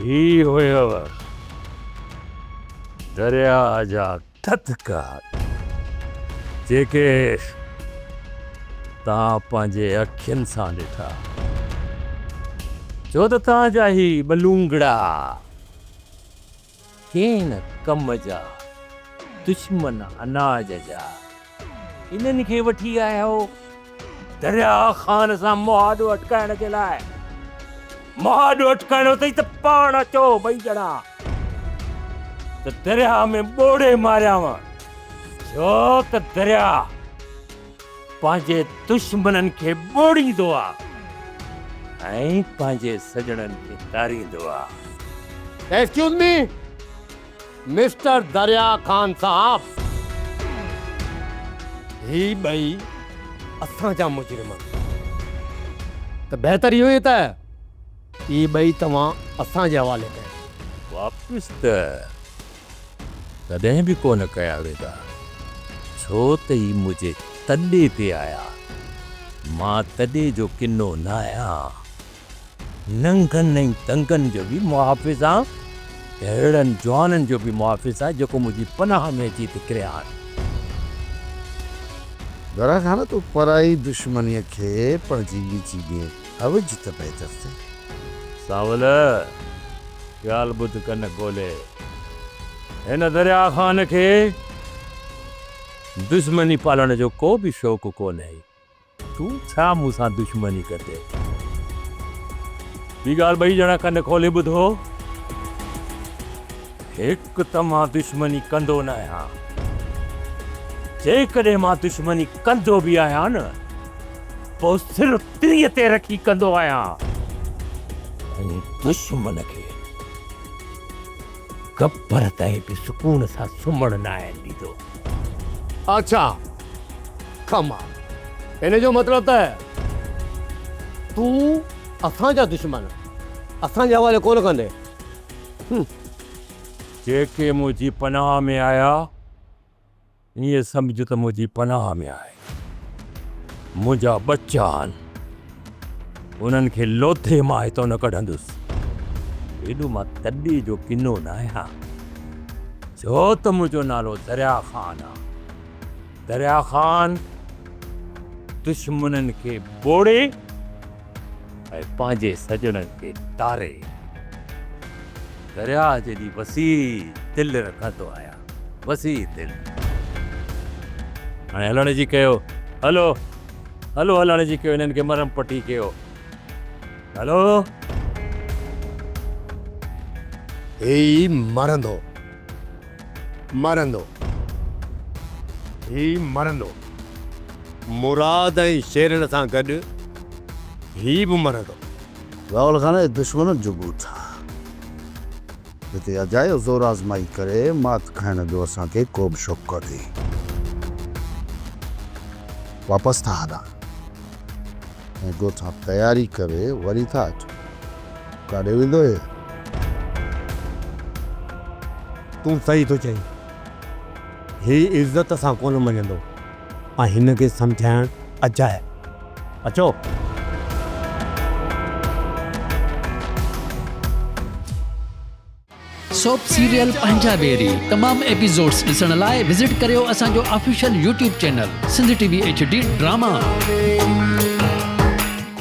هي هيو درياهه جا ڌڌڪا، جيڪي توهان پنهنجي اکين سان ڏٺا. ڇو ته توهان جا هي ٻلونگڙا ڪنهن ڪم جا دشمن اناج جا، انهن کي وٺي آيا آهيو درياء خان سان مهاڏو اٽڪائڻ جي لاء. مهاڏو اٽڪائڻو اٿئي ته پاڻ اچو ٻئي ڄڻا ته درياء ۾ ٻوڙي ماريانو. ڇو ته درياء پنهنجي دشمنن کي ٻوڙيندو آ ۽ پنهنجي سڄڻن کي تاريندو آ. Excuse me mister Darya Khan صاحب هي ٻئي اسان جا مجرم آهن ته بهتر اهو ئي ته اهي ٻئي توهان اسان جي حوالي ڪيو. واپس ته ڪڏهن به ڪونه ڪيا ويندا، ڇو ته هي منهنجي تڏي تي آيا، مان تڏي جو ڪنو ناهيان. ننگن ۽ دنگن جو به محافظ آن ته اهڙن جوانن جو به محافظ آن جيڪو منهنجي پناهه ۾ اچي ٿي ڪريا آهن. درا خان تون پرائي دشمنيء کي پنهنجي ڳچي ۾ نه وجهه ته بهتر ٿئي. سانول، ڳالهه ٻڌ ڪن کولي. هن دريا خان کي دشمني پالڻ جو ڪو به شوق ڪونهي. تون ڇا مون سان دشمني ڪندين؟ ٻي ڳالهه ٻئي ڄڻا ڪن کولي ٻڌو، هڪ ته مان دشمني ڪندو نه آهيان، جيڪڏهن مان دشمني ڪندو به آهيان نه پوء سر تريء تي رکي ڪندو آهيان ۽ دشمن کي قبر تائين به سڪون سان سمهڻ ناهيان ڏيندو. اڇا ڪمال ان جو مطلب ته تون اسان جا دشمن اسان جي حوالي ڪونه ڪندين. جيڪي منهنجي پناهه ۾ آيا ائين سمجهه ته منهنجي پناهه ۾ آهن. منهنجا ٻچا آهن. انهن کي لوٿي مان هتان نه ڪڍندس. ايڏو مان تڏي جو ڪنو نه آهيان. ڇو ته منهنجو نالو دريا خان آ. دريا خان دشمنن کي ٻوڙي ۽ پنهنجي سڄڻن کي تاري. درياهه جيڏي وسيع دل رکندو آهيان. وسيع دل. هاڻي هلڻ جي ڪيو. هلو. هلو هلڻ جي ڪيو هنن کي مرهم پٽي ڪيو. هلو. هي مرندو. مرندو. هي مرندو. مراد ۽ شيرن سان گڏ هي به مرندو. راول خان اهي دشمنن جو ڳوٺ آ. هتي اجايو زور آزمائي ڪري مات کائڻ جو اسان کي ڪو به شوق ڪونهي. واپس ٿا هلان ۽ ڳوٺان تياري ڪري وري ٿا اچون. ڪاڏي ويندو هي؟ تون صحيح ٿو چئين. هي عزت سان ڪونه مڃندو ۽ هن کي سمجهائڻ اجايو. اچو. سوپ سيريل پنهنجا ويري تمام ايپيسوڊس ڏسڻ لاء وزٽ ڪريو اسان جو official YouTube channel Sindh T V H D drama.